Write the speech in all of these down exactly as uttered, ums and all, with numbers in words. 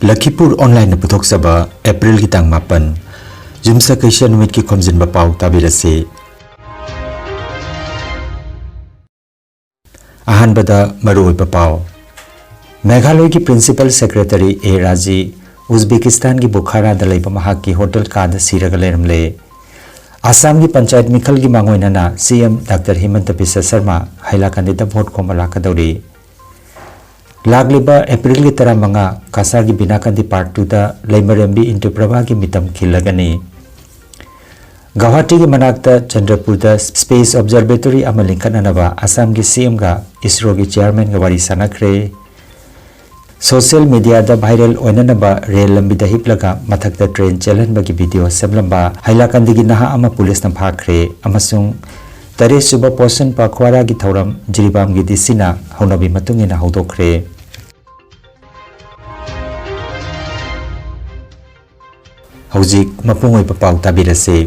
ꯂꯈꯤꯄꯨꯔ ꯑꯣꯟꯂꯥꯏꯟꯅ ꯄꯨꯊꯣꯛꯆꯕ ꯑꯦꯄ꯭ꯔꯤꯜꯒꯤ ꯇꯥꯡ ꯃꯥꯄꯟ, ꯌꯨꯝꯁꯀꯩꯁ ꯅꯨꯃꯤꯠꯀꯤ ꯈꯣꯝꯖꯤꯟꯕ ꯄꯥꯎ ꯇꯥꯕꯤꯔꯁꯤ꯫ ꯑꯍꯥꯟꯕꯗ ꯃꯔꯨꯑꯣꯏꯕ ꯄꯥꯎ꯫ ꯃꯦꯘꯥꯂꯌꯒꯤ ꯄ꯭ꯔꯤꯟꯁꯤꯄꯜ ꯁꯦꯀ꯭ꯔꯦꯇꯔꯤ ꯑꯦ ꯔꯥꯖꯤ ꯎꯖꯕꯦꯀꯤꯁꯇꯥꯟꯒꯤ ꯕꯨꯈꯥꯔꯥꯗ ꯂꯩꯕ ꯃꯍꯥꯛꯀꯤ ꯍꯣꯇꯦꯜ ꯀꯥꯗ ꯁꯤꯔꯒ ꯂꯩꯔꯝꯂꯦ꯫ ꯑꯁꯥꯝꯒꯤ ꯄꯟꯆꯥꯌꯠ ꯃꯤꯈꯜꯒꯤ ꯃꯥꯡꯑꯣꯏꯅꯅ ꯁꯤ M doctor ꯍꯤꯃꯟꯇ Visva Sharma ꯍꯥꯏꯂꯥꯀꯟꯗꯤꯗ vote ꯈꯣꯝꯕ ꯂꯥꯛꯀꯗꯧꯔꯤ꯫ ꯂꯥꯛꯂꯤꯕ ꯑꯦꯄ꯭ꯔꯤꯜꯒꯤ ꯇꯔꯥꯃꯉꯥ ꯀꯁꯥꯔꯒꯤ ꯕꯤꯅꯥꯀꯟꯗꯤ ꯄꯥꯔꯛ ꯇꯨꯗ ꯂꯩꯃꯔꯦꯝꯕꯤ ꯏꯟꯗꯨꯄ꯭ꯔꯚꯥꯒꯤ ꯃꯤꯇꯝ ꯈꯤꯜꯂꯒꯅꯤ꯫ ꯒꯧꯍꯥꯇꯤꯒꯤ ꯃꯅꯥꯛꯇ ꯆꯟꯗ꯭ꯔꯄꯨꯔꯗ ꯁ꯭ꯄꯦꯁ ꯑꯣꯕꯖꯔꯕꯦꯇꯣꯔꯤ ꯑꯃ ꯂꯤꯡꯈꯠꯅꯅꯕ ꯑꯁꯥꯝꯒꯤ ꯁꯤ ꯑꯦꯝꯒ ꯏꯁꯔꯣꯒꯤ ꯆꯤꯌꯥꯔꯃꯦꯟꯒ ꯋꯥꯔꯤ ꯁꯥꯟꯅꯈ꯭ꯔꯦ꯫ ꯁꯣꯁꯤꯌꯦꯜ ꯃꯤꯗꯤꯌꯥꯗ ꯚꯥꯏꯔꯦꯜ ꯑꯣꯏꯅꯅꯕ ꯔꯦꯜ ꯂꯝꯕꯤꯗ ꯍꯤꯞꯂꯒ ꯃꯊꯛꯇ ꯇ꯭ꯔꯦꯟ ꯆꯦꯜꯍꯟꯕꯒꯤ ꯚꯤꯗꯤꯑꯣ ꯁꯦꯝꯂꯝꯕ ꯍꯥꯏꯂꯥꯀꯟꯗꯤꯒꯤ ꯅꯍꯥ ꯑꯃ ꯄꯨꯂꯤꯁꯅ ꯐꯥꯈ꯭ꯔꯦ ꯑꯃꯁꯨꯡ ꯇꯔꯦꯠꯁꯨꯕ ꯄꯣꯁꯟ ꯄꯈ꯭ꯋꯥꯔꯥꯒꯤ ꯊꯧꯔꯝ ꯖꯤꯔꯤꯕꯥꯝꯒꯤ ꯗꯤ ꯁꯤꯅ ꯍꯧꯅꯕꯤ ꯃꯇꯨꯡ ꯏꯟꯅ ꯍꯧꯗꯣꯛꯈ꯭ꯔꯦ꯫ ꯍꯧꯖꯤꯛ ꯃꯄꯨꯡ ꯑꯣꯏꯕ ꯄꯥꯎ ꯇꯥꯕꯤꯔꯁꯤ꯫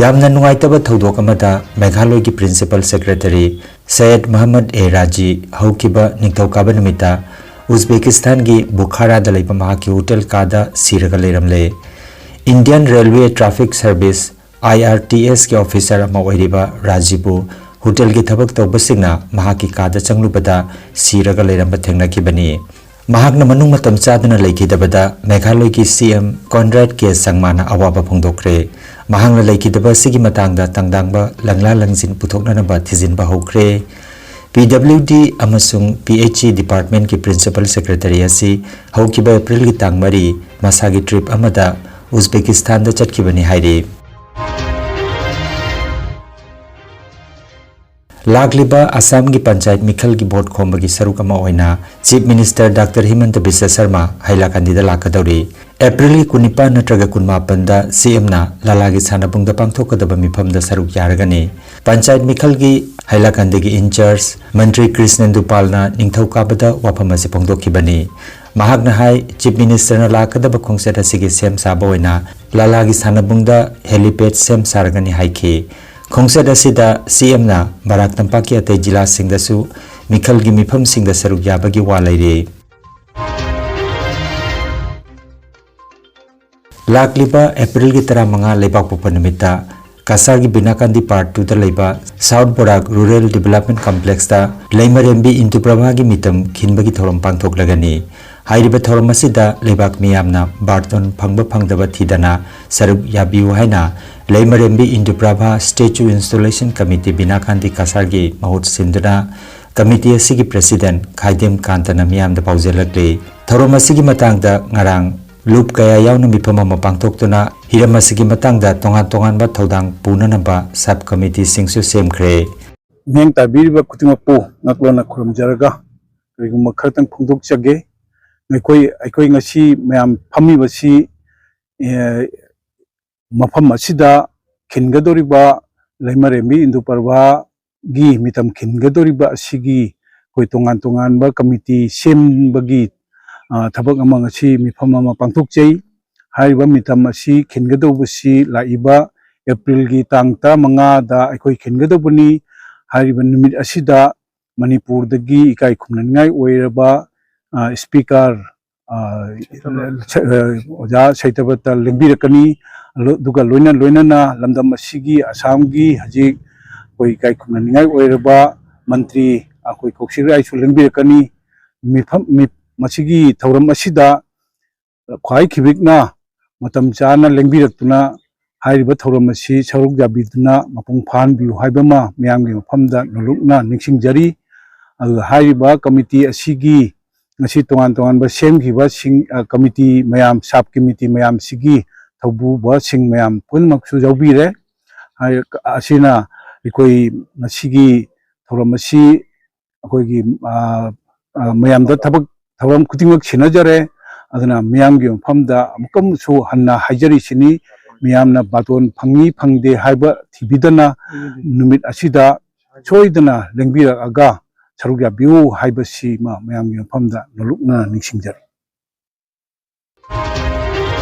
ꯌꯥꯝꯅ ꯅꯨꯡꯉꯥꯏꯇꯕ ꯊꯧꯗꯣꯛ ꯑꯃꯗ ꯃꯦꯘꯥꯂꯌꯒꯤ ꯄ꯭ꯔꯤꯟꯁꯤꯄꯜ ꯁꯦꯀ꯭ꯔꯦꯇꯔꯤ ꯁꯌꯦꯗ ꯃꯍꯝꯃꯗ ꯑꯦ ꯔꯥꯖꯤ ꯍꯧꯈꯤꯕ ꯅꯤꯡꯊꯧꯀꯥꯕ ꯅꯨꯃꯤꯠꯇ ꯎꯖꯕꯦꯀꯤꯁꯇꯥꯟꯒꯤ ꯕꯨꯈꯥꯔꯥꯗ ꯂꯩꯕ ꯃꯍꯥꯛꯀꯤ ꯍꯣꯇꯦꯜ ꯀꯥꯗ ꯁꯤꯔꯒ ꯂꯩꯔꯝꯂꯦ꯫ ꯏꯟꯗꯤꯌꯟ ꯔꯦꯜꯋꯦ ꯇ꯭ꯔꯥꯐꯤꯛ ꯁꯔꯚꯤꯁ, ꯑꯥꯏ ꯑꯥꯔ ꯇꯤ ꯑꯦꯁꯀꯤ ꯑꯣꯐꯤꯁꯥꯔ ꯑꯃ ꯑꯣꯏꯔꯤꯕ ꯔꯥꯖꯤꯕꯨ ꯍꯣꯇꯦꯜꯒꯤ ꯊꯕꯛ ꯇꯧꯕꯁꯤꯡꯅ ꯃꯍꯥꯛꯀꯤ ꯀꯥꯗ ꯆꯪꯂꯨꯕꯗ ꯁꯤꯔꯒ ꯂꯩꯔꯝꯕ ꯊꯦꯡꯅꯈꯤꯕꯅꯤ꯫ ꯃꯍꯥꯛꯅ ꯃꯅꯨꯡ ꯃꯇꯝ ꯆꯥꯗꯅ ꯂꯩꯈꯤꯗꯕꯗ ꯃꯦꯘꯥꯂꯌꯒꯤ ꯁꯤ ꯑꯦꯝ ꯀꯣꯟꯔꯥꯗ ꯀꯦ ꯁꯪꯃꯥꯅ ꯑꯋꯥꯕ ꯐꯣꯡꯗꯣꯛꯈ꯭ꯔꯦ꯫ ꯃꯍꯥꯛꯅ ꯂꯩꯈꯤꯗꯕ ꯑꯁꯤꯒꯤ ꯃꯇꯥꯡꯗ ꯇꯥꯡꯗꯥꯡꯕ ꯂꯪꯂꯥ ꯂꯪꯖꯤꯟ ꯄꯨꯊꯣꯛꯅꯅꯕ ꯊꯤꯖꯤꯟꯕ ꯍꯧꯈ꯭ꯔꯦ꯫ ꯄꯤ ꯗꯕ꯭ꯂꯤꯎ ꯗꯤ ꯑꯃꯁꯨꯡ P H E ꯗꯤꯄꯥꯔꯠꯃꯦꯟꯠꯀꯤ principle secretary ꯑꯁꯤ ꯍꯧꯈꯤꯕ ꯑꯦꯄ꯭ꯔꯤꯜꯒꯤ ꯇꯥꯡ ꯃꯔꯤ ꯃꯁꯥꯒꯤ ꯇ꯭ꯔꯤꯞ ꯑꯃꯗ ꯎꯖꯕꯦꯀꯤꯁꯇꯥꯟꯗ ꯆꯠꯈꯤꯕꯅꯤ ꯍꯥꯏꯔꯤ꯫ ꯂꯥꯛꯂꯤꯕ ꯑꯁꯥꯝꯒꯤ ꯄꯟꯆꯥꯌꯠ ꯃꯤꯈꯜꯒꯤ ꯚꯣꯠ ꯈꯣꯝꯕꯒꯤ ꯁꯔꯨꯛ ꯑꯃ ꯑꯣꯏꯅ chief minister doctor ꯍꯤꯃꯟꯇ Visva Sharma ꯍꯥꯏꯂꯥꯀꯟꯗꯤꯗ ꯂꯥꯛꯀꯗꯧꯔꯤ꯫ ꯑꯦꯄ꯭ꯔꯤꯜꯒꯤ ꯀꯨꯟꯅꯤꯄꯥꯟ ꯅꯠꯇ꯭ꯔꯒ ꯀꯨꯟꯃꯥꯄꯟꯗ ꯁꯤ ꯑꯦꯝꯅ ꯂꯥꯂꯥꯒꯤ ꯁꯥꯟꯅꯕꯨꯡꯗ ꯄꯥꯡꯊꯣꯛꯀꯗꯕ ꯃꯤꯐꯝꯗ ꯁꯔꯨꯛ ꯌꯥꯔꯒꯅꯤ꯫ ꯄꯟꯆꯥꯌꯠ ꯃꯤꯈꯜꯒꯤ ꯍꯥꯏꯂꯥꯀꯟꯗꯤꯒꯤ ꯏꯟꯆꯥꯔꯖ ꯃꯟꯇ꯭ꯔꯤ ꯀ꯭ꯔꯤꯁꯅꯦꯟꯗꯨ ꯄꯥꯜꯅ ꯅꯤꯡꯊꯧꯀꯥꯕꯗ ꯋꯥꯐꯝ ꯑꯁꯤ ꯐꯣꯡꯗꯣꯛꯈꯤꯕꯅꯤ꯫ ꯃꯍꯥꯛꯅ ꯍꯥꯏ, ꯆꯤꯐ ꯃꯤꯅꯤꯁꯇꯔꯅ ꯂꯥꯛꯀꯗꯕ ꯈꯣꯡꯆꯠ ꯑꯁꯤꯒꯤ ꯁꯦꯝ ꯁꯥꯕ ꯑꯣꯏꯅ ꯂꯥꯂꯥꯒꯤ ꯁꯥꯟꯅꯕꯨꯡꯗ ꯍꯦꯂꯤꯄꯦꯗ ꯁꯦꯝ ꯁꯥꯔꯒꯅꯤ ꯍꯥꯏꯈꯤ꯫ ꯈꯣꯡꯆꯠ ꯑꯁꯤꯗ ꯁꯤ ꯑꯦꯝꯅ ꯕꯔꯥꯛ ꯇꯝꯄꯥꯛꯀꯤ ꯑꯇꯩ ꯖꯤꯂꯥꯁꯤꯡꯗꯁꯨ ꯃꯤꯈꯜꯒꯤ ꯃꯤꯐꯝꯁꯤꯡꯗ ꯁꯔꯨꯛ ꯌꯥꯕꯒꯤ ꯋꯥ ꯂꯩꯔꯤ꯫ ꯂꯥꯛꯂꯤꯕ ꯑꯦꯄ꯭ꯔꯤꯜꯒꯤ ꯇꯔꯥꯃꯉꯥ ꯂꯩꯕꯥꯛꯄꯣꯛꯄ ꯅꯨꯃꯤꯠꯇ ꯀꯁꯥꯔꯒꯤ ꯕꯤꯅꯥꯀꯥꯟꯗꯤ ꯄꯥꯔꯠ ꯇꯨꯗ ꯂꯩꯕ ꯁꯥꯎꯠ ꯕꯣꯔꯥꯛ ꯔꯨꯔꯦꯜ ꯗꯤꯕꯦꯂꯞꯃꯦꯟ ꯀꯝꯄ꯭ꯂꯦꯛꯁꯇ ꯂꯩꯃꯔꯦꯝꯕꯤ ꯏꯟꯗꯨꯄ꯭ꯔꯚꯥꯒꯤ ꯃꯤꯇꯝ ꯈꯤꯟꯕꯒꯤ ꯊꯧꯔꯝ ꯄꯥꯡꯊꯣꯛꯂꯒꯅꯤ꯫ ꯍꯥꯏꯔꯤꯕ ꯊꯧꯔꯝ ꯑꯁꯤꯗ ꯂꯩꯕꯥꯛ ꯃꯤꯌꯥꯝꯅ ꯕꯥꯔꯇꯣꯟ ꯐꯪꯕ ꯐꯪꯗꯕ ꯊꯤꯗꯅ ꯁꯔꯨꯛ ꯌꯥꯕꯤꯌꯨ ꯍꯥꯏꯅ ꯂꯩꯃꯔꯦꯝꯕꯤ ꯏꯟꯗꯨꯄ꯭ꯔꯚꯥ ꯁ꯭ꯇꯦꯆꯨ ꯏꯟꯁꯇꯣꯂꯦꯁꯟ ꯀꯃꯤꯇꯤ ꯕꯤꯅꯥꯀꯥꯟꯗꯤ ꯀꯁꯥꯔꯒꯤ ꯃꯍꯨꯠ ꯁꯤꯟꯗꯨꯅ ꯀꯃꯤꯇꯤ ꯑꯁꯤꯒꯤ ꯄ꯭ꯔꯦꯁꯤꯗꯦꯟꯠ ꯈꯥꯏꯗꯦꯝ ꯀꯥꯟꯇꯅ ꯃꯤꯌꯥꯝꯗ ꯄꯥꯎꯖꯦꯜꯂꯛꯂꯤ꯫ ꯊꯧꯔꯝ ꯑꯁꯤꯒꯤ ꯃꯇꯥꯡꯗ ꯉꯔꯥꯡ ꯂꯨꯞ ꯀꯌꯥ ꯌꯥꯎꯅ ꯃꯤꯐꯝ ꯑꯃ ꯄꯥꯡꯊꯣꯛꯇꯨꯅ ꯍꯤꯔꯝ ꯑꯁꯤꯒꯤ ꯃꯇꯥꯡꯗ ꯇꯣꯉꯥꯟ ꯇꯣꯉꯥꯟꯕ ꯊꯧꯗꯥꯡ ꯄꯨꯅꯅꯕ ꯁꯕ ꯀꯃꯤꯇꯤꯁꯤꯡꯁꯨ ꯁꯦꯝꯈ꯭ꯔꯦ꯫ ꯃꯤꯠꯌꯦꯡ ꯇꯥꯕꯤꯔꯤꯕ ꯈꯨꯗꯤꯡꯃꯛꯄꯨ ꯉꯛꯂꯣꯟꯅ ꯈꯨꯔꯨꯝꯖꯔꯒ, ꯀꯔꯤꯒꯨꯝꯕ ꯈꯔꯇꯪ ꯐꯣꯡꯗꯣꯛꯆꯒꯦ꯫ ꯑꯩꯈꯣꯏ, ꯑꯩꯈꯣꯏ ꯉꯁꯤ ꯃꯌꯥꯝ ꯐꯝꯃꯤꯕꯁꯤ, ꯑꯦ, ꯃꯐꯝ ꯑꯁꯤꯗ ꯈꯤꯟꯒꯗꯧꯔꯤꯕ ꯂꯩꯃꯔꯦꯝꯕꯤ ꯏꯟꯗꯨ ꯄꯔꯕꯥꯒꯤ ꯃꯤꯇꯝ ꯈꯤꯟꯒꯗꯧꯔꯤꯕ ꯑꯁꯤꯒꯤ ꯑꯩꯈꯣꯏ ꯇꯣꯉꯥꯟ ꯇꯣꯉꯥꯟꯕ ꯀꯃꯤꯇꯤ ꯁꯦꯝꯕꯒꯤ, ꯑ, ꯊꯕꯛ ꯑꯃ ꯉꯁꯤ ꯃꯤꯐꯝ ꯑꯃ ꯄꯥꯡꯊꯣꯛꯆꯩ꯫ ꯍꯥꯏꯔꯤꯕ ꯃꯤꯇꯝ ꯑꯁꯤ ꯈꯤꯟꯒꯗꯧꯕꯁꯤ ꯂꯥꯛꯏꯕ ꯑꯦꯄ꯭ꯔꯤꯜꯒꯤ ꯇꯥꯡ ꯇꯔꯥꯃꯉꯥꯗ ꯑꯩꯈꯣꯏ ꯈꯤꯟꯒꯗꯧꯕꯅꯤ꯫ ꯍꯥꯏꯔꯤꯕ ꯅꯨꯃꯤꯠ ꯑꯁꯤꯗ ꯃꯅꯤꯄꯨꯔꯗꯒꯤ ꯏꯀꯥꯏ ꯈꯨꯝꯅꯅꯤꯡꯉꯥꯏ ꯑꯣꯏꯔꯕ, ꯑ, ꯁ꯭ꯄꯤꯀꯔ, ꯑ, ꯁꯩꯇꯕ꯭ꯔꯠ꯫ ꯁ-, ꯑ, ꯑꯣꯖꯥ ꯁꯩꯇꯕ꯭ꯔꯠꯇ ꯂꯦꯡꯕꯤꯔꯛꯀꯅꯤ꯫ ꯂꯣ-, ꯑꯗꯨꯒ ꯂꯣꯏꯅ ꯂꯣꯏꯅꯅ ꯂꯝꯗꯝ ꯑꯁꯤꯒꯤ, ꯑꯁꯥꯝꯒꯤ ꯍꯧꯖꯤꯛ ꯑꯩꯈꯣꯏ ꯏꯀꯥꯏ ꯈꯨꯝꯅꯅꯤꯡꯉꯥꯏ ꯑꯣꯏꯔꯕ ꯃꯟꯇ꯭ꯔꯤ ꯑꯩꯈꯣꯏ ꯀꯧꯁꯤꯛ ꯔꯥꯏꯁꯨ ꯂꯦꯡꯕꯤꯔꯛꯀꯅꯤ꯫ ꯃꯤꯐꯝ, ꯃꯤ-, ꯃꯁꯤꯒꯤ ꯊꯧꯔꯝ ꯑꯁꯤꯗ ꯈ꯭ꯋꯥꯏ ꯈꯤꯕꯤꯛꯅ ꯃꯇꯝ ꯆꯥꯅ ꯂꯦꯡꯕꯤꯔꯛꯇꯨꯅ ꯍꯥꯏꯔꯤꯕ ꯊꯧꯔꯝ ꯑꯁꯤ ꯁꯔꯨꯛ ꯌꯥꯕꯤꯗꯨꯅ ꯃꯄꯨꯡ ꯐꯥꯍꯟꯕꯤꯌꯨ ꯍꯥꯏꯕ ꯑꯃ ꯃꯤꯌꯥꯝꯒꯤ ꯃꯐꯝꯗ ꯅꯣꯂꯨꯛꯅ ꯅꯤꯡꯁꯤꯡꯖꯔꯤ꯫ ꯑꯗꯨꯒ ꯍꯥꯏꯔꯤꯕ ꯀꯃꯤꯇꯤ ꯑꯁꯤꯒꯤ ꯉꯁꯤ ꯇꯣꯉꯥꯟ ꯇꯣꯉꯥꯟꯕ ꯁꯦꯝꯈꯤꯕꯁꯤꯡ, ꯑ, ꯀꯃꯤꯇꯤ ꯃꯌꯥꯝ, ꯁꯕ ꯀꯃꯤꯇꯤ ꯃꯌꯥꯝꯁꯤꯒꯤ ꯊꯧꯕꯨꯕꯁꯤꯡ ꯃꯌꯥꯝ ꯄꯨꯝꯅꯃꯛꯁꯨ ꯌꯥꯎꯕꯤꯔꯦ꯫ ꯍꯥꯏ-, ꯑꯁꯤꯅ ꯑꯩꯈꯣꯏ ꯉꯁꯤꯒꯤ ꯊꯧꯔꯝ ꯑꯁꯤ ꯑꯩꯈꯣꯏꯒꯤ, ꯑ, ꯑ, ꯃꯌꯥꯝꯗ ꯊꯕꯛ ꯊꯧꯔꯝ ꯈꯨꯗꯤꯡꯃꯛ ꯁꯤꯟꯅꯖꯔꯦ꯫ ꯑꯗꯨꯅ ꯃꯤꯌꯥꯝꯒꯤ ꯃꯐꯝꯗ ꯑꯃꯨꯛꯀꯁꯨ ꯍꯟꯅ ꯍꯥꯏꯖꯔꯤꯁꯤꯅꯤ, ꯃꯤꯌꯥꯝꯅ ꯕꯥꯇꯣꯟ ꯐꯪꯉꯤ ꯐꯪꯗꯦ ꯍꯥꯏꯕ ꯊꯤꯕꯤꯗꯅ ꯅꯨꯃꯤꯠ ꯑꯁꯤꯗ ꯁꯣꯏꯗꯅ ꯂꯦꯡꯕꯤꯔꯛꯑꯒ ꯁꯔꯨꯛ ꯌꯥꯕꯤꯌꯨ ꯍꯥꯏꯕꯁꯤꯃ ꯃꯌꯥꯝꯒꯤ ꯃꯐꯝꯗ ꯅꯣꯂꯨꯛꯅ ꯅꯤꯡꯁꯤꯡꯖꯔꯤ꯫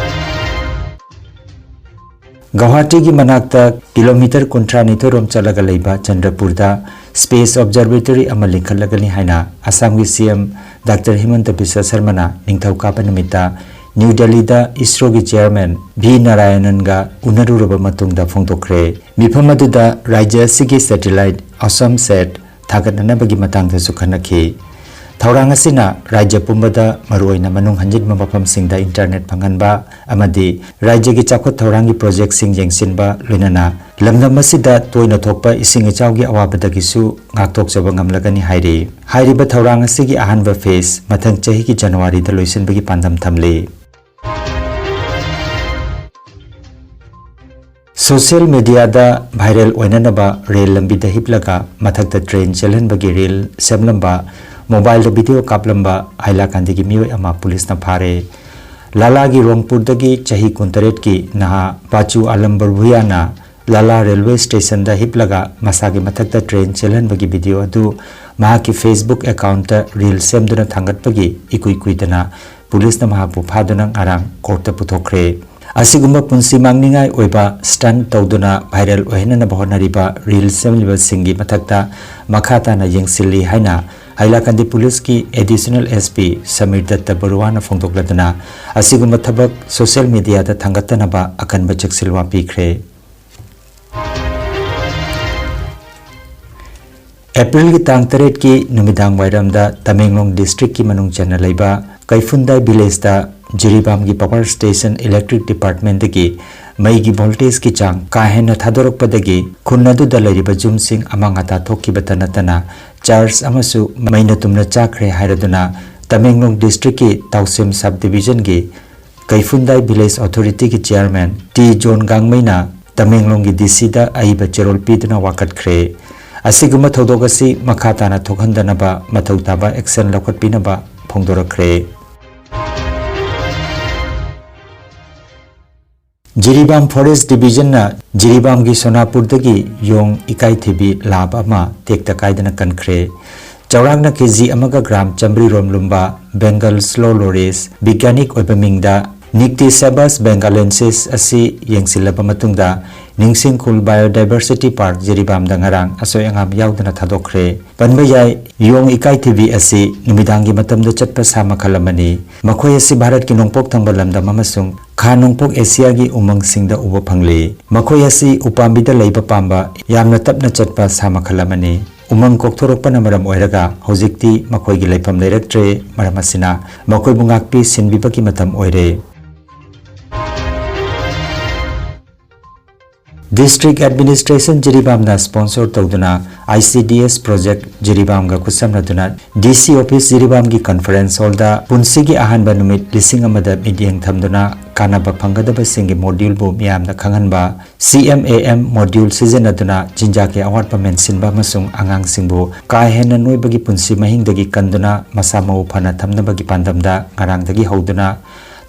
ꯒꯧꯍꯥꯇꯤꯒꯤ ꯃꯅꯥꯛꯇ ꯀꯤꯂꯣꯃꯤꯇꯔ ꯀꯨꯟꯊ꯭ꯔꯥꯅꯤꯊꯣꯏ ꯔꯣꯝ ꯆꯠꯂꯒ ꯂꯩꯕ ꯆꯟꯗ꯭ꯔꯄꯨꯔꯗ ꯁ꯭ꯄꯦꯁ ꯑꯣꯕꯖꯔꯕꯦꯇꯣꯔꯤ ꯑꯃ ꯂꯤꯡꯈꯠꯂꯒꯅꯤ ꯍꯥꯏꯅ ꯑꯁꯥꯝꯒꯤ ꯁꯤ ꯑꯦꯝ ꯗꯥꯛꯇꯔ ꯍꯤꯃꯟꯇ ꯕꯤꯁ꯭ꯋ ꯁꯔꯃꯅ ꯅꯤꯡꯊꯧꯀꯥꯕ ꯅꯨꯃꯤꯠꯇ ꯅ꯭ꯌꯨ ꯗꯦꯜꯂꯤꯗ ꯏꯁꯔꯣꯒꯤ ꯆꯤꯌꯔꯃꯦꯟ ꯚꯤ ꯅꯥꯔꯥꯌꯅꯟꯒ ꯎꯅꯔꯨꯔꯕ ꯃꯇꯨꯡꯗ ꯐꯣꯡꯗꯣꯛꯈ꯭ꯔꯦ꯫ ꯃꯤꯐꯝ ꯑꯗꯨꯗ ꯔꯥꯖ꯭ꯌ ꯑꯁꯤꯒꯤ ꯁꯦꯇꯤꯂꯥꯏꯠ ꯑꯁꯝ ꯁꯦꯠ ꯊꯥꯒꯠꯅꯅꯕꯒꯤ ꯃꯇꯥꯡꯗꯁꯨ ꯈꯟꯅꯈꯤ꯫ ꯊꯧꯔꯥꯡ ꯑꯁꯤꯅ ꯔꯥꯖ꯭ꯌ ꯄꯨꯝꯕꯗ, ꯃꯔꯨꯑꯣꯏꯅ ꯃꯅꯨꯡ ꯍꯟꯖꯤꯟꯕ ꯃꯐꯝꯁꯤꯡꯗ internet ꯐꯪꯍꯟꯕ ꯑꯃꯗꯤ ꯔꯥꯖ꯭ꯌꯒꯤ ꯆꯥꯎꯈꯠ ꯊꯧꯔꯥꯡꯒꯤ projectꯁꯤꯡ ꯌꯦꯡꯁꯤꯟꯕ, ꯂꯣꯏꯅꯅ ꯂꯝꯗꯝ ꯑꯁꯤꯗ ꯇꯣꯏꯅ ꯊꯣꯛꯄ ꯏꯁꯤꯡ ꯏꯆꯥꯎꯒꯤ ꯑꯋꯥꯕꯗꯒꯤꯁꯨ ꯉꯥꯛꯊꯣꯛꯆꯕ ꯉꯝꯂꯒꯅꯤ ꯍꯥꯏꯔꯤ꯫ ꯍꯥꯏꯔꯤꯕ ꯊꯧꯔꯥꯡ ꯑꯁꯤꯒꯤ ꯑꯍꯥꯟꯕ phase ꯃꯊꯪ ꯆꯍꯤꯒꯤ ꯖꯅꯋꯥꯔꯤꯗ ꯂꯣꯏꯁꯤꯟꯕꯒꯤ ꯄꯥꯟꯗꯝ ꯊꯝꯂꯤ꯫ Social mediaꯗ viral ꯑꯣꯏꯅꯅꯕ ꯔꯦꯜ ꯂꯝꯕꯤꯗ ꯍꯤꯞꯂꯒ ꯃꯊꯛꯇ train ꯆꯦꯜꯍꯟꯕꯒꯤ reel ꯁꯦꯝꯂꯝꯕ, mobileꯗ video ꯀꯥꯞꯂꯝꯕ ꯍꯥꯏꯂꯥꯀꯥꯟꯗꯤꯒꯤ ꯃꯤꯑꯣꯏ ꯑꯃ ꯄꯨꯂꯤꯁꯅ ꯐꯥꯔꯦ꯫ ꯂꯥꯂꯥꯒꯤ ꯔꯣꯡꯄꯨꯔꯗꯒꯤ ꯆꯍꯤ ꯀꯨꯟꯇꯔꯦꯠꯀꯤ ꯅꯍꯥ ꯕꯥꯆꯨ ꯑꯥꯂꯝ ꯕꯔꯚꯨꯌꯥꯅ ꯂꯥꯂꯥ railway stationꯗ ꯍꯤꯞꯂꯒ ꯃꯁꯥꯒꯤ ꯃꯊꯛꯇ train ꯆꯦꯜꯍꯟꯕꯒꯤ video ꯑꯗꯨ ꯃꯍꯥꯛꯀꯤ Facebook accountꯇ reel ꯁꯦꯝꯗꯨꯅ ꯊꯥꯡꯒꯠꯄꯒꯤ ꯏꯀꯨꯏ ꯀꯨꯏꯗꯅ ꯄꯨꯂꯤꯁꯅ ꯃꯍꯥꯛꯄꯨ ꯐꯥꯗꯨꯅ ꯉꯔꯥꯡ courtꯇ ꯄꯨꯊꯣꯛꯈ꯭ꯔꯦ꯫ ꯑꯁꯤꯒꯨꯝꯕ ꯄꯨꯟꯁꯤ ꯃꯥꯡꯅꯤꯡꯉꯥꯏ ꯑꯣꯏꯕ stunt ꯇꯧꯗꯨꯅ viral ꯑꯣꯏꯍꯟꯅꯅꯕ ꯍꯣꯠꯅꯔꯤꯕ reel ꯁꯦꯝꯂꯤꯕꯁꯤꯡꯒꯤ ꯃꯊꯛꯇ ꯃꯈꯥ ꯇꯥꯅ ꯌꯦꯡꯁꯤꯜꯂꯤ ꯍꯥꯏꯅ ꯍꯥꯏꯂꯥꯀꯥꯟꯗꯤ ꯄꯨꯂꯤꯁꯀꯤ additional SP ꯁꯃꯤꯔ ꯗꯠꯇ ꯕꯔꯨꯋꯥꯅ ꯐꯣꯡꯗꯣꯛꯂꯗꯨꯅ ꯑꯁꯤꯒꯨꯝꯕ ꯊꯕꯛ social mediaꯗ ꯊꯥꯡꯒꯠꯇꯅꯕ ꯑꯀꯟꯕ ꯆꯦꯛꯁꯤꯜꯋꯥ ꯄꯤꯈ꯭ꯔꯦ꯫ ꯑꯦꯄ꯭ꯔꯤꯜꯒꯤ ꯇꯥꯡ ꯇꯔꯦꯠꯀꯤ ꯅꯨꯃꯤꯗꯥꯡ ꯋꯥꯏꯔꯝꯗ ꯇꯃꯦꯡꯂꯣꯡ districtꯀꯤ ꯃꯅꯨꯡ ꯆꯟꯅ ꯂꯩꯕ ꯀꯩꯐꯨꯟꯗꯥꯏ villageꯇ ꯖꯤꯔꯤꯕꯥꯝꯒꯤ power station electric departmentꯗꯒꯤ ꯃꯩꯒꯤ voltageꯀꯤ ꯆꯥꯡ ꯀꯥ ꯍꯦꯟꯅ ꯊꯥꯗꯣꯔꯛꯄꯗꯒꯤ ꯈꯨꯟ ꯑꯗꯨꯗ ꯂꯩꯔꯤꯕ ꯌꯨꯝꯁꯤꯡ ꯑꯃꯥꯡ ꯑꯇꯥ ꯊꯣꯛꯈꯤꯕꯇ ꯅꯠꯇꯅ church ꯑꯃꯁꯨ ꯃꯩꯅ ꯇꯨꯝꯅ ꯆꯥꯛꯈ꯭ꯔꯦ ꯍꯥꯏꯔꯗꯨꯅ ꯇꯃꯦꯡꯂꯣꯡ districtꯀꯤ ꯇꯥꯎꯁꯦꯝ sub divisionꯒꯤ ꯀꯩꯐꯨꯟꯗꯥꯏ village authorityꯒꯤ chairman ꯇꯤ ꯖꯣꯟ ꯒꯥꯡꯃꯩꯅ ꯇꯃꯦꯡꯂꯣꯡꯒꯤ DCꯗ ꯑꯏꯕ ꯆꯦꯔꯣꯜ ꯄꯤꯗꯨꯅ ꯋꯥꯀꯠꯈ꯭ꯔꯦ꯫ ꯑꯁꯤꯒꯨꯝꯕ ꯊꯧꯗꯣꯛ ꯑꯁꯤ ꯃꯈꯥ ꯇꯥꯅ ꯊꯣꯛꯍꯟꯗꯅꯕ ꯃꯊꯧ ꯇꯥꯕ action ꯂꯧꯈꯠꯄꯤꯅꯕ ꯐꯣꯡꯗꯣꯔꯛꯈ꯭ꯔꯦ꯫ ꯖꯤꯔꯤꯕꯥꯝ forest divisionꯅ ꯖꯤꯔꯤꯕꯥꯝꯒꯤ ꯁꯣꯅꯥꯄꯨꯔꯗꯒꯤ ꯌꯣꯡ ꯏꯀꯥꯏꯊꯤꯕꯤ ꯂꯥꯕ ꯑꯃ ꯇꯦꯛꯇ ꯀꯥꯏꯗꯅ ꯀꯟꯈ꯭ꯔꯦ꯫ ꯆꯥꯎꯔꯥꯛꯅ ꯀꯦꯖꯤ ꯑꯃꯒ ꯒ꯭ꯔꯥꯝ ꯆꯥꯃꯔꯤ ꯔꯣꯝ ꯂꯨꯝꯕ Bengal slow loris ꯕꯤꯒ꯭ꯌꯥꯅꯤꯛ ꯑꯣꯏꯕ ꯃꯤꯡꯗ Nycticebus bengalensis ꯑꯁꯤ ꯌꯦꯡꯁꯤꯜꯂꯕ ꯃꯇꯨꯡꯗ ꯅꯤꯡꯁꯤꯡ ꯈꯨꯜ Biodiversity Park ꯖꯤꯔꯤꯕꯥꯝꯗ ꯉꯔꯥꯡ ꯑꯁꯣꯏ ꯑꯉꯥꯝ ꯌꯥꯎꯗꯅ ꯊꯥꯗꯣꯛꯈ꯭ꯔꯦ꯫ ꯄꯟꯕ ꯌꯥꯏ, ꯌꯣꯡ ꯏꯀꯥꯏꯊꯤꯕꯤ ꯑꯁꯤ ꯅꯨꯃꯤꯗꯥꯡꯒꯤ ꯃꯇꯝꯗ ꯆꯠꯄ ꯁꯥ ꯃꯈꯜ ꯑꯃꯅꯤ꯫ ꯃꯈꯣꯏ ꯑꯁꯤ ꯚꯥꯔꯠꯀꯤ ꯅꯣꯡꯄꯣꯛ ꯊꯪꯕ ꯂꯝꯗꯝ ꯑꯃꯁꯨꯡ ꯈꯥ ꯅꯣꯡꯄꯣꯛ ꯑꯦꯁꯤꯌꯥꯒꯤ ꯎꯃꯪꯁꯤꯡꯗ ꯎꯕ ꯐꯪꯂꯤ꯫ ꯃꯈꯣꯏ ꯑꯁꯤ ꯎꯄꯥꯝꯕꯤꯗ ꯂꯩꯕ ꯄꯥꯝꯕ ꯌꯥꯝꯅ ꯇꯞꯅ ꯆꯠꯄ ꯁꯥ ꯃꯈꯜ ꯑꯃꯅꯤ꯫ ꯎꯃꯪ ꯀꯣꯛꯊꯣꯔꯛꯄꯅ ꯃꯔꯝ ꯑꯣꯏꯔꯒ ꯍꯧꯖꯤꯛꯇꯤ ꯃꯈꯣꯏꯒꯤ ꯂꯩꯐꯝ ꯂꯩꯔꯛꯇ꯭ꯔꯦ꯫ ꯃꯔꯝ ꯑꯁꯤꯅ ꯃꯈꯣꯏꯕꯨ ꯉꯥꯛꯄꯤ ꯁꯦꯟꯕꯤꯕꯒꯤ ꯃꯇꯝ ꯑꯣꯏꯔꯦ꯫ District Administration ꯖꯤꯔꯤꯕꯥꯝꯅ sponsor ꯇꯧꯗꯨꯅ I C D S project ꯖꯤꯔꯤꯕꯥꯝꯒ ꯈꯨꯠꯁꯝꯅꯗꯨꯅ D C office ꯖꯤꯔꯤꯕꯥꯝꯒꯤ conference hallꯗ ꯄꯨꯟꯁꯤꯒꯤ ꯑꯍꯥꯟꯕ ꯅꯨꯃꯤꯠ ꯂꯤꯁꯤꯡ ꯑꯃꯗ ꯃꯤꯠꯌꯦꯡ ꯊꯝꯗꯨꯅ ꯀꯥꯟꯅꯕ ꯐꯪꯒꯗꯕꯁꯤꯡꯒꯤ moduleꯕꯨ ꯃꯤꯌꯥꯝꯗ ꯈꯪꯍꯟꯕ, C M A M module ꯁꯤꯖꯤꯟꯅꯗꯨꯅ ꯆꯤꯟꯖꯥꯛꯀꯤ ꯑꯋꯥꯠꯄ ꯃꯦꯟꯁꯤꯟꯕ ꯑꯃꯁꯨꯡ ꯑꯉꯥꯡꯁꯤꯡꯕꯨ ꯀꯥ ꯍꯦꯟꯅ ꯅꯣꯏꯕꯒꯤ ꯄꯨꯟꯁꯤ ꯃꯍꯤꯡꯗꯒꯤ ꯀꯟꯗꯨꯅ ꯃꯁꯥ ꯃꯎ ꯐꯅ ꯊꯝꯅꯕꯒꯤ ꯄꯥꯟꯗꯝꯗ ꯉꯔꯥꯡꯗꯒꯤ ꯍꯧꯗꯨꯅ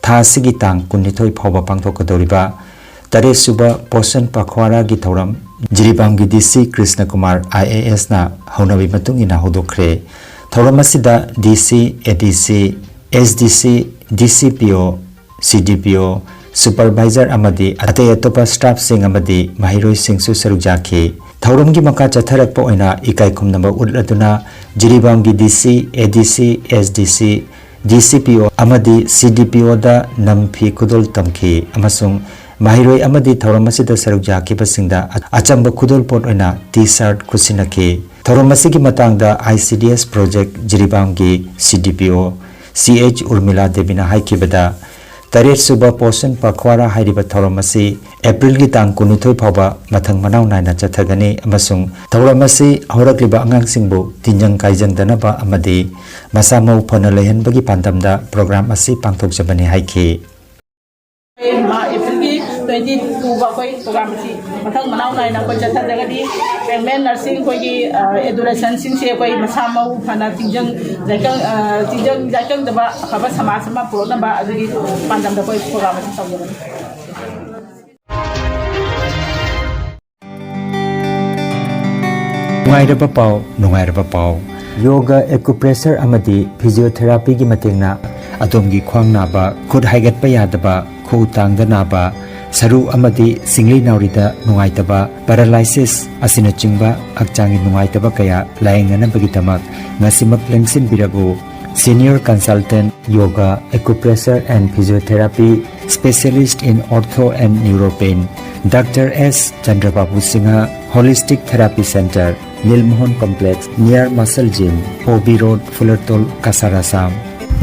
ꯊꯥ ꯑꯁꯤꯒꯤ ꯇꯥꯡ ꯀꯨꯟꯅꯤꯊꯣꯏ ꯐꯥꯎꯕ ꯄꯥꯡꯊꯣꯛꯀꯗꯧꯔꯤꯕ ꯇꯔꯦꯠ ꯁꯨꯕ ꯄꯣꯁꯟ ꯄꯈ꯭ꯋꯥꯔꯥꯒꯤ ꯊꯧꯔꯝ ꯖꯤꯔꯤꯕꯥꯝꯒꯤ D C Krishna Kumar I A S ꯅ ꯍꯧꯅꯕꯤ ꯃꯇꯨꯡ ꯏꯟꯅ ꯍꯧꯗꯣꯛꯈ꯭ꯔꯦ꯫ ꯊꯧꯔꯝ ꯑꯁꯤꯗ D C, A D C, S D C, D C P O, C D P O, supervisor ꯑꯃꯗꯤ ꯑꯇꯩ ꯑꯇꯣꯞꯄ staffꯁꯤꯡ ꯑꯃꯗꯤ ꯃꯍꯩꯔꯣꯏꯁꯤꯡꯁꯨ ꯁꯔꯨꯛ ꯌꯥꯈꯤ꯫ ꯊꯧꯔꯝꯒꯤ ꯃꯈꯥ ꯆꯠꯊꯔꯛꯄ ꯑꯣꯏꯅ ꯏꯀꯥꯏ ꯈꯨꯝꯅꯕ ꯎꯠꯂꯗꯨꯅ ꯖꯤꯔꯤꯕꯥꯝꯒꯤ D C, A D C, S D C, D C P O ꯑꯃꯗꯤ C D P O ꯗ ꯅꯝꯐꯤ ꯈꯨꯗꯣꯜ ꯇꯝꯈꯤ ꯑꯃꯁꯨꯡ ꯃꯍꯩꯔꯣꯏ ꯑꯃꯗꯤ ꯊꯧꯔꯝ ꯑꯁꯤꯗ ꯁꯔꯨꯛ ꯌꯥꯈꯤꯕꯁꯤꯡꯗ ꯑꯆꯝꯕ ꯈꯨꯗꯣꯜꯄꯣꯠ ꯑꯣꯏꯅ T-shirt ꯈꯨꯠꯁꯤꯟꯅꯈꯤ꯫ ꯊꯧꯔꯝ ꯑꯁꯤꯒꯤ ꯃꯇꯥꯡꯗ I C D S project ꯖꯤꯔꯤꯕꯥꯝꯒꯤ C D P O C H ꯎꯔꯃꯤꯂꯥ ꯗꯦꯕꯤꯅ ꯍꯥꯏꯈꯤꯕꯗ, ꯇꯔꯦꯠ ꯁꯨꯕ ꯄꯣꯁꯟ ꯄꯈ꯭ꯋꯥꯔꯥ ꯍꯥꯏꯔꯤꯕ ꯊꯧꯔꯝ ꯑꯁꯤ ꯑꯦꯄ꯭ꯔꯤꯜꯒꯤ ꯇꯥꯡ ꯀꯨꯟꯅꯤꯊꯣꯏ ꯐꯥꯎꯕ ꯃꯊꯪ ꯃꯅꯥꯎ ꯅꯥꯏꯅ ꯆꯠꯊꯒꯅꯤ ꯑꯃꯁꯨꯡ ꯊꯧꯔꯝ ꯑꯁꯤ ꯍꯧꯔꯛꯂꯤꯕ ꯑꯉꯥꯡꯁꯤꯡꯕꯨ ꯇꯤꯟꯖꯪ ꯀꯥꯏꯖꯪꯗꯅꯕ ꯑꯃꯗꯤ ꯃꯁꯥ ꯃꯎ ꯐꯅ ꯂꯩꯍꯟꯕꯒꯤ ꯄꯥꯟꯗꯝꯗ program ꯑꯁꯤ ꯄꯥꯡꯊꯣꯛꯆꯕꯅꯤ ꯍꯥꯏꯈꯤ꯫ ꯑꯦꯄ꯭ꯔꯤꯜꯒꯤ twenty two ꯐꯥꯎ ꯑꯩꯈꯣꯏ program ꯑꯁꯤ ꯃꯊꯪ ꯃꯅꯥꯎ ꯅꯥꯏꯅ ꯑꯩꯈꯣꯏ ꯆꯠꯊꯖꯒꯅꯤ꯫ Pregnant nursing ꯑꯩꯈꯣꯏꯒꯤ, ꯑ, adolescentꯁꯤꯡꯁꯦ ꯑꯩꯈꯣꯏ ꯃꯁꯥ ꯃꯎ ꯐꯅ ꯇꯤꯟꯖꯪ ꯖꯥꯏꯀꯪ, ꯑ, ꯇꯤꯟꯖꯪ ꯖꯥꯏꯀꯪꯗꯕ ꯑꯐꯕ ꯁꯃꯥꯖ ꯑꯃ ꯄꯨꯔꯛꯅꯕ ꯑꯗꯨꯒꯤ ꯄꯥꯟꯗꯝꯗ ꯑꯩꯈꯣꯏ program ꯑꯁꯤ ꯇꯧꯖꯕꯅꯤ꯫ ꯅꯨꯡꯉꯥꯏꯔꯕ ꯄꯥꯎ, ꯅꯨꯡꯉꯥꯏꯔꯕ ꯄꯥꯎ꯫ Yoga, acupressure ꯑꯃꯗꯤ physiotherapyꯒꯤ ꯃꯇꯦꯡꯅ ꯑꯗꯣꯝꯒꯤ ꯈ꯭ꯋꯥꯡ ꯅꯥꯕ, ꯈꯨꯠ ꯍꯥꯏꯒꯠꯄ ꯌꯥꯗꯕ, ꯈꯨꯎ ꯇꯥꯡꯗ ꯅꯥꯕ, ꯁꯔꯨ ꯑꯃꯗꯤ ꯁꯤꯡꯂꯤ ꯅꯥꯎꯔꯤꯗ ꯅꯨꯡꯉꯥꯏꯇꯕ, paralysis ꯑꯁꯤꯅꯆꯤꯡꯕ ꯍꯛꯆꯥꯡꯒꯤ ꯅꯨꯡꯉꯥꯏꯇꯕ ꯀꯌꯥ ꯂꯥꯌꯦꯡꯅꯅꯕꯒꯤꯗꯃꯛ ꯉꯁꯤꯃꯛ ꯂꯦꯡꯁꯤꯟꯕꯤꯔꯕꯨ꯫ Senior Consultant Yoga, Acupressure and Physiotherapy, Specialist in Ortho and Neuropain, Doctor S Chandrababu Singha, Holistic Therapy Center, Nilmohan Complex, near Muscle Gym, O B Road, Fulertol, Cachar, Assam꯫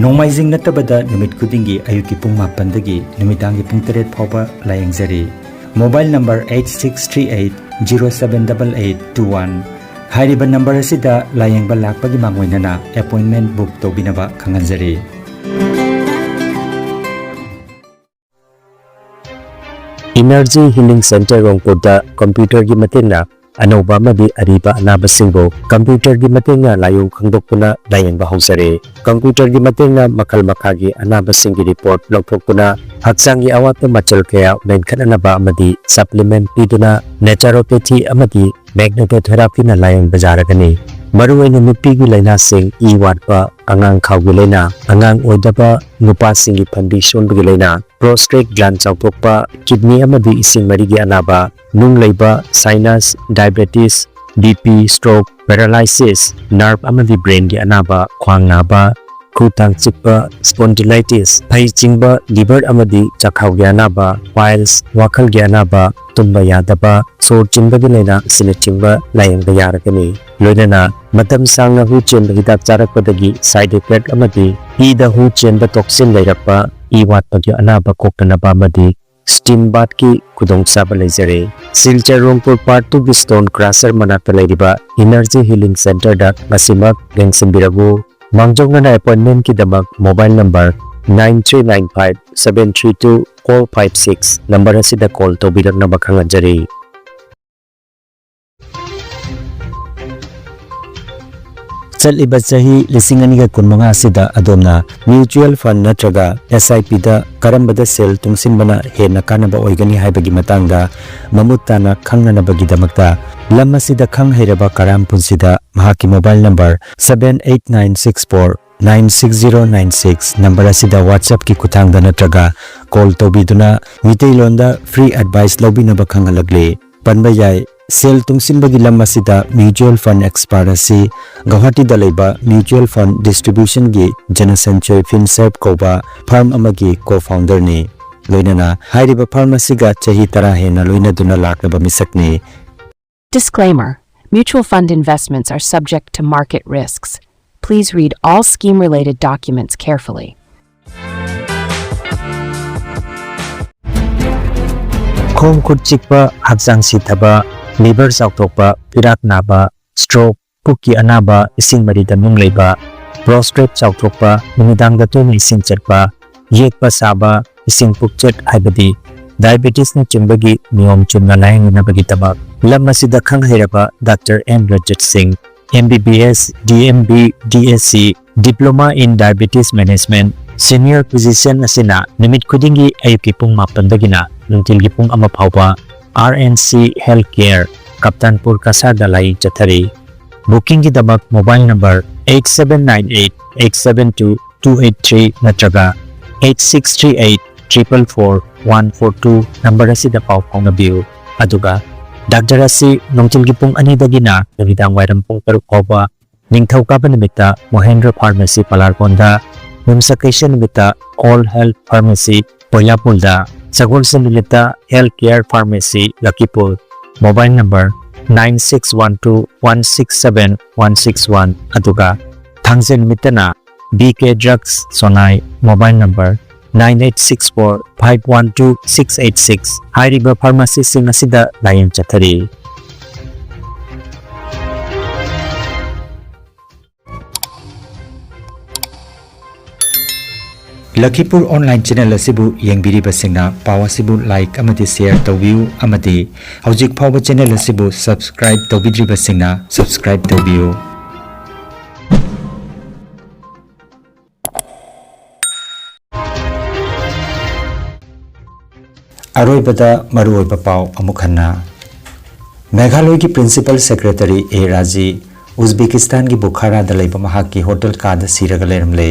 ꯅꯣꯡꯃꯥꯏꯖꯤꯡ ꯅꯠꯇꯕꯗ ꯅꯨꯃꯤꯠ ꯈꯨꯗꯤꯡꯒꯤ ꯑꯌꯨꯛꯀꯤ ꯄꯨꯡ ꯃꯥꯄꯟꯗꯒꯤ ꯅꯨꯃꯤꯗꯥꯡꯒꯤ ꯄꯨꯡ ꯇꯔꯦꯠ ꯐꯥꯎꯕ ꯂꯥꯌꯦꯡꯖꯔꯤ꯫ Mobile number eight six three eight zero seven double eight two one꯫ ꯍꯥꯏꯔꯤꯕ ꯅꯝꯕꯔ ꯑꯁꯤꯗ ꯂꯥꯌꯦꯡꯕ ꯂꯥꯛꯄꯒꯤ ꯃꯥꯡꯑꯣꯏꯅꯅ appointment book ꯇꯧꯕꯤꯅꯕ ꯈꯪꯍꯟꯖꯔꯤ꯫ Energy Healing Center ꯔꯣꯡꯄꯨꯔꯗ ꯀꯝꯄ꯭ꯌꯨꯇꯔꯒꯤ ꯃꯇꯦꯡꯅ ꯑꯅꯧꯕ ꯑꯃꯗꯤ ꯑꯔꯤꯕ ꯑꯅꯥꯕꯁꯤꯡꯕꯨ ꯀꯝꯄ꯭ꯌꯨꯇꯔꯒꯤ ꯃꯇꯦꯡꯅ ꯂꯥꯏꯑꯣꯡ ꯈꯪꯗꯣꯛꯇꯨꯅ ꯂꯥꯌꯦꯡꯕ ꯍꯧꯖꯔꯦ꯫ ꯀꯝꯄ꯭ꯌꯨꯇꯔꯒꯤ ꯃꯇꯦꯡꯅ ꯃꯈꯜ ꯃꯈꯥꯒꯤ ꯑꯅꯥꯕꯁꯤꯡꯒꯤ ꯔꯤꯄꯣꯔꯠ ꯂꯧꯊꯣꯛꯇꯨꯅ ꯍꯛꯆꯥꯡꯒꯤ ꯑꯋꯥꯠꯄ ꯃꯆꯜ ꯀꯌꯥ ꯃꯦꯟꯈꯠꯅꯅꯕ ꯑꯃꯗꯤ ꯁꯄ꯭ꯂꯤꯃꯦꯟꯠ ꯄꯤꯗꯨꯅ ꯅꯦꯆꯔꯣꯄꯦꯊꯤ ꯑꯃꯗꯤ ꯃꯦꯒꯅꯦꯇꯣꯊꯦꯔꯥꯄꯤꯅ ꯂꯥꯌꯦꯡꯕ ꯌꯥꯔꯒꯅꯤ꯫ ꯃꯔꯨꯑꯣꯏꯅ ꯅꯨꯄꯤꯒꯤ ꯂꯥꯏꯅꯥꯁꯤꯡ, ꯏ ꯋꯥꯠꯄ, ꯑꯉꯥꯡ ꯈꯥꯎꯒꯤ ꯂꯥꯏꯅꯥ, ꯑꯉꯥꯡ ꯑꯣꯏꯗꯕ, ꯅꯨꯄꯥꯁꯤꯡꯒꯤ ꯐꯟꯕꯤ ꯁꯣꯟꯕꯒꯤ ꯂꯥꯏꯅꯥ, ꯄ꯭ꯔꯣꯁꯇꯦꯠ ꯒ꯭ꯂꯥꯟ ꯆꯥꯎꯊꯣꯛꯄ, ꯀꯤꯗꯅꯤ ꯑꯃꯗꯤ ꯏꯁꯤꯡ ꯃꯔꯤꯒꯤ ꯑꯅꯥꯕ, ꯅꯨꯡ ꯂꯩꯕ, sinus, diabetes, B P, stroke, paralysis, nerve ꯑꯃꯗꯤ ꯕ꯭ꯔꯦꯟꯒꯤ ꯑꯅꯥꯕ, ꯈ꯭ꯋꯥꯡ ꯅꯥꯕ, ꯈꯨ ꯇꯥꯡ ꯆꯤꯛꯄ, ꯁ꯭ꯄꯣꯟꯗꯤꯂꯥꯏꯇꯤꯁ, ꯐꯩ ꯆꯤꯡꯕ, ꯂꯤꯚꯔ ꯑꯃꯗꯤ ꯆꯥꯛꯈꯥꯎꯒꯤ ꯑꯅꯥꯕ, ꯄꯥꯏꯜꯁ, ꯋꯥꯈꯜꯒꯤ ꯑꯅꯥꯕ, ꯇꯨꯝꯕ ꯌꯥꯗꯕ, ꯁꯣꯔ ꯆꯤꯟꯕꯒꯤ ꯂꯥꯏꯅꯥ ꯑꯁꯤꯅꯆꯤꯡꯕ ꯂꯥꯌꯦꯡꯕ ꯌꯥꯔꯒꯅꯤ꯫ ꯂꯣꯏꯅꯅ ꯃꯇꯝ ꯁꯥꯡꯅ ꯍꯨ ꯆꯦꯟꯕ ꯍꯤꯗꯥꯛ ꯆꯥꯔꯛꯄꯗꯒꯤ ꯁꯥꯏꯗ ꯏꯐꯦꯛ ꯑꯃꯗꯤ ꯏꯗ ꯍꯨ ꯆꯦꯟꯕ ꯇꯣꯛꯁꯤꯟ ꯂꯩꯔꯛꯄ, ꯏ ꯋꯥꯠꯄꯒꯤ ꯑꯅꯥꯕ ꯀꯣꯛꯅꯅꯕ ꯑꯃꯗꯤ ꯁ꯭ꯇꯤꯝ ꯕꯥꯊꯀꯤ ꯈꯨꯗꯣꯡꯆꯥꯕ ꯂꯩꯖꯔꯦ꯫ ꯁꯤꯜꯆꯔ ꯔꯣꯡꯄꯨꯔ ꯄꯥꯔꯠ ꯇꯨꯒꯤ ꯁ꯭ꯇꯣꯟ ꯀ꯭ꯔꯁꯔ ꯃꯅꯥꯛꯇ ꯂꯩꯔꯤꯕ ꯏꯅꯔꯖꯤ ꯍꯤꯂꯤꯡ ꯁꯦꯟꯇꯔꯗ ꯉꯁꯤꯃꯛ ꯂꯦꯡꯁꯤꯟꯕꯤꯔꯛꯎ꯫ ꯃꯥꯡꯖꯧꯅꯅ ꯑꯦꯄꯣꯏꯟꯃꯦꯟꯠꯀꯤꯗꯃꯛ mobile number nine three nine five seven three two four five six number ꯑꯁꯤꯗ ꯀꯣꯜ ꯇꯧꯕꯤꯔꯛꯅꯕ ꯈꯪꯍꯟꯖꯔꯤ꯫ ꯆꯠꯂꯤꯕ ꯆꯍꯤ ꯂꯤꯁꯤꯡ ꯑꯅꯤꯒ ꯀꯨꯟꯃꯉꯥ ꯑꯁꯤꯗ ꯑꯗꯣꯝꯅ ꯃ꯭ꯌꯨꯆꯨꯑꯦꯜ ꯐꯟꯗ ꯅꯠꯇ꯭ꯔꯒ ꯑꯦꯁ ꯑꯥꯏ ꯄꯤꯗ ꯀꯔꯝꯕꯗ ꯁꯦꯜ ꯇꯨꯡꯁꯤꯟꯕꯅ ꯍꯦꯟꯅ ꯀꯥꯟꯅꯕ ꯑꯣꯏꯒꯅꯤ ꯍꯥꯏꯕꯒꯤ ꯃꯇꯥꯡꯗ ꯃꯃꯨꯠ ꯇꯥꯅ ꯈꯪꯅꯅꯕꯒꯤꯗꯃꯛꯇ ꯂꯝ ꯑꯁꯤꯗ ꯈꯪ ꯍꯩꯔꯕ ꯀꯔꯥꯝ ꯄꯨꯟꯁꯤꯗ ꯃꯍꯥꯛꯀꯤ mobile number seven eight nine six four nine six zero nine six number ꯑꯁꯤꯗ WhatsApp-ꯀꯤ ꯈꯨꯠꯊꯥꯡꯗ ꯅꯠꯇ꯭ꯔꯒ call ꯇꯧꯕꯤꯗꯨꯅ ꯃꯤꯇꯩꯂꯣꯟꯗ free advice ꯂꯧꯕꯤꯅꯕ ꯈꯪꯍꯜꯂꯛꯂꯤ꯫ ꯄꯟꯕ ꯌꯥꯏ, ꯁꯦꯜ ꯇꯨꯡꯁꯤꯟꯕꯒꯤ ꯂꯝ ꯑꯁꯤꯗ mutual fund expert ꯑꯁꯤ ꯒꯧꯍꯥꯇꯤꯗ ꯂꯩꯕ mutual fund distribution-ꯒꯤ ꯖꯅꯁꯟꯆꯣꯏ FinServ ꯀꯧꯕ firm ꯑꯃꯒꯤ co-founder-ꯅꯤ꯫ ꯂꯣꯏꯅꯅ ꯍꯥꯏꯔꯤꯕ firm ꯑꯁꯤꯒ ꯆꯍꯤ ꯇꯔꯥ ꯍꯦꯟꯅ ꯂꯣꯏꯅꯗꯨꯅ ꯂꯥꯛꯂꯕ ꯃꯤꯁꯛꯅꯤ꯫ Disclaimer: Mutual fund investments are subject to market risks. Please read all scheme-related documents carefully. ꯈꯣꯡ ꯈꯨꯠ ꯆꯤꯛꯄ, ꯍꯛꯆꯥꯡ ꯁꯤꯊꯕ, liver ꯆꯥꯎꯊꯣꯛꯄ, ꯄꯤꯔꯥꯛ ꯅꯥꯕ, stroke, ꯄꯨꯛꯀꯤ ꯑꯅꯥꯕ, ꯏꯁꯤꯡ ꯃꯔꯤꯗ ꯅꯨꯡ ꯂꯩꯕ, prostate ꯆꯥꯎꯊꯣꯛꯄ, ꯅꯨꯃꯤꯗꯥꯡꯗ ꯇꯣꯏꯅ ꯏꯁꯤꯡ ꯆꯠꯄ, ꯌꯦꯛꯄ ꯁꯥꯕ, ꯏꯁꯤꯡ ꯄꯨꯛꯆꯠ ꯍꯥꯏꯕꯗꯤ diabetes-ꯅꯆꯤꯡꯕꯒꯤ ꯅꯤꯌꯣꯝ ꯆꯨꯝꯅ ꯂꯥꯌꯦꯡꯅꯅꯕꯒꯤꯗꯃꯛ ꯂꯝ ꯑꯁꯤꯗ ꯈꯪ ꯍꯩꯔꯕ Doctor M Ranjit Singh, M B B S, D M B, D S C, Diploma in Diabetes Management, Senior Physician ꯑꯁꯤꯅ ꯅꯨꯃꯤꯠ ꯈꯨꯗꯤꯡꯒꯤ ꯑꯌꯨꯛꯀꯤ ꯄꯨꯡ ꯃꯥꯄꯟꯗꯒꯤꯅ ꯅꯨꯡꯊꯤꯜꯒꯤ ꯄꯨꯡ ꯑꯃ ꯐꯥꯎꯕ R N C Health Care, ꯀꯞꯇꯥꯟꯄꯨꯔ ꯀꯁꯥꯔꯗ ꯂꯥꯌꯦꯡ ꯆꯠꯊꯔꯤ꯫ Booking-ꯒꯤꯗꯃꯛ mobile number eight seven nine eight eight seven two two eight three ꯅꯠꯇ꯭ꯔꯒ eight six three eight triple four one four two number ꯑꯁꯤꯗ ꯄꯥꯎ ꯐꯥꯎꯅꯕꯤꯌꯨ꯫ ꯑꯗꯨꯒ doctor ꯑꯁꯤ ꯅꯨꯡꯊꯤꯜꯒꯤ ꯄꯨꯡ ꯑꯅꯤꯗꯒꯤꯅ ꯅꯨꯃꯤꯗꯥꯡ ꯋꯥꯏꯔꯝ ꯄꯨꯡ ꯇꯔꯨꯛ ꯐꯥꯎꯕ ꯅꯤꯡꯊꯧꯀꯥꯕ ꯅꯨꯃꯤꯠꯇ ꯃꯣꯍꯦꯟꯗ꯭ꯔ Pharmacy ꯄꯂꯥꯔꯒꯣꯟꯗ, ꯌꯨꯝꯁꯀꯩꯁ ꯅꯨꯃꯤꯠꯇ All Health Pharmacy ꯀꯣꯏꯂꯥꯄꯨꯔꯗ, ꯁꯒꯣꯜꯁꯦꯟ ꯅꯨꯃꯤꯠꯇ Health Care Pharmacy ꯂꯛꯈꯤꯄꯨꯔ, mobile number nine six one two one six seven one six one ꯑꯗꯨꯒ ꯊꯥꯡꯖ ꯅꯨꯃꯤꯠꯇꯅ B K Drugs ꯁꯣꯅꯥꯏ, mobile number nine eight six four five one two six eight six ꯍꯥꯏꯔꯤꯕ pharmacy-ꯁꯤꯡ ꯑꯁꯤꯗ ꯂꯥꯌꯦꯡ ꯆꯠꯊꯔꯤ꯫ ꯂꯈꯤꯄꯨꯔ online channel ꯑꯁꯤꯕꯨ ꯌꯦꯡꯕꯤꯔꯤꯕꯁꯤꯡꯅ ꯄꯥꯎ ꯑꯁꯤꯕꯨ like ꯑꯃꯗꯤ share ꯇꯧꯕꯤꯌꯨ ꯑꯃꯗꯤ ꯍꯧꯖꯤꯛ ꯐꯥꯎꯕ channel ꯑꯁꯤꯕꯨ subscribe ꯇꯧꯕꯤꯗ꯭ꯔꯤꯕꯁꯤꯡꯅ subscribe ꯇꯧꯕꯤꯌꯨ꯫ ꯑꯔꯣꯏꯕꯗ ꯃꯔꯨꯑꯣꯏꯕ ꯄꯥꯎ ꯑꯃꯨꯛ ꯍꯟꯅ꯫ ꯃꯦꯘꯥꯂꯌꯒꯤ Principal Secretary A ꯔꯥꯖꯤ ꯎꯖꯕꯦꯀꯤꯁꯇꯥꯟꯒꯤ ꯕꯨꯈꯥꯔꯥꯗ ꯂꯩꯕ ꯃꯍꯥꯛꯀꯤ ꯍꯣꯇꯦꯜ ꯀꯥꯗ ꯁꯤꯔꯒ ꯂꯩꯔꯝꯂꯦ꯫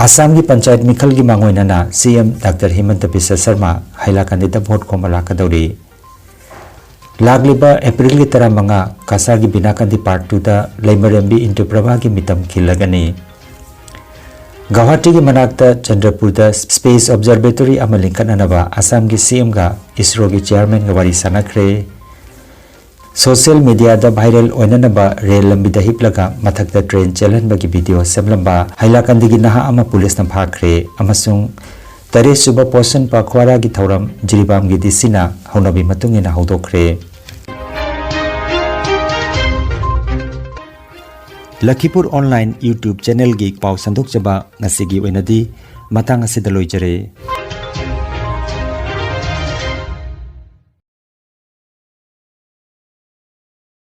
ꯑꯁꯥꯝꯒꯤ ꯄꯟꯆꯥꯌꯠ ꯃꯤꯈꯜꯒꯤ ꯃꯥꯡꯑꯣꯏꯅꯅ ꯁꯤ M doctor ꯍꯤꯃꯟꯇ Visva Sharma ꯍꯥꯏꯂꯥꯀꯟꯗꯤꯗ vote ꯈꯣꯝꯕ ꯂꯥꯛꯀꯗꯧꯔꯤ꯫ ꯂꯥꯛꯂꯤꯕ ꯑꯦꯄ꯭ꯔꯤꯜꯒꯤ ꯇꯔꯥꯃꯉꯥ ꯀꯁꯥꯔꯒꯤ ꯕꯤꯅꯥꯀꯟꯗꯤ ꯄꯥꯔꯛ ꯇꯨꯗ ꯂꯩꯃꯔꯦꯝꯕꯤ ꯏꯟꯗꯨꯄ꯭ꯔꯚꯥꯒꯤ ꯃꯤꯇꯝ ꯈꯤꯜꯂꯒꯅꯤ꯫ ꯒꯧꯍꯥꯇꯤꯒꯤ ꯃꯅꯥꯛꯇ ꯆꯟꯗ꯭ꯔꯄꯨꯔꯗ ꯁ꯭ꯄꯦꯁ ꯑꯣꯕꯖꯔꯕꯦꯇꯣꯔꯤ ꯑꯃ ꯂꯤꯡꯈꯠꯅꯅꯕ ꯑꯁꯥꯝꯒꯤ ꯁꯤ ꯑꯦꯝꯒ ꯏꯁꯔꯣꯒꯤ ꯆꯤꯌꯥꯔꯃꯦꯟꯒ ꯋꯥꯔꯤ ꯁꯥꯟꯅꯈ꯭ꯔꯦ꯫ ꯁꯣꯁꯤꯌꯦꯜ ꯃꯤꯗꯤꯌꯥꯗ ꯚꯥꯏꯔꯦꯜ ꯑꯣꯏꯅꯅꯕ ꯔꯦꯜ ꯂꯝꯕꯤꯗ ꯍꯤꯞꯂꯒ ꯃꯊꯛꯇ ꯇ꯭ꯔꯦꯟ ꯆꯦꯜꯍꯟꯕꯒꯤ ꯚꯤꯗꯤꯑꯣ ꯁꯦꯝꯂꯝꯕ ꯍꯥꯏꯂꯥꯀꯟꯗꯤꯒꯤ ꯅꯍꯥ ꯑꯃ ꯄꯨꯂꯤꯁꯅ ꯐꯥꯈ꯭ꯔꯦ ꯑꯃꯁꯨꯡ ꯇꯔꯦꯠꯁꯨꯕ ꯄꯣꯁꯟ ꯄꯈ꯭ꯋꯥꯔꯥꯒꯤ ꯊꯧꯔꯝ ꯖꯤꯔꯤꯕꯥꯝꯒꯤ ꯗꯤ ꯁꯤꯅ ꯍꯧꯅꯕꯤ ꯃꯇꯨꯡ ꯏꯟꯅ ꯍꯧꯗꯣꯛꯈ꯭ꯔꯦ꯫ ꯂꯈꯤꯄꯨꯔ ꯑꯣꯟꯂꯥꯏꯟ YouTube ꯆꯦꯅꯦꯜꯒꯤ ꯄꯥꯎ ꯁꯟꯗꯣꯛꯆꯕ ꯉꯁꯤꯒꯤ ꯑꯣꯏꯅꯗꯤ ꯃꯇꯥꯡ ꯑꯁꯤꯗ ꯂꯣꯏꯖꯔꯦ꯫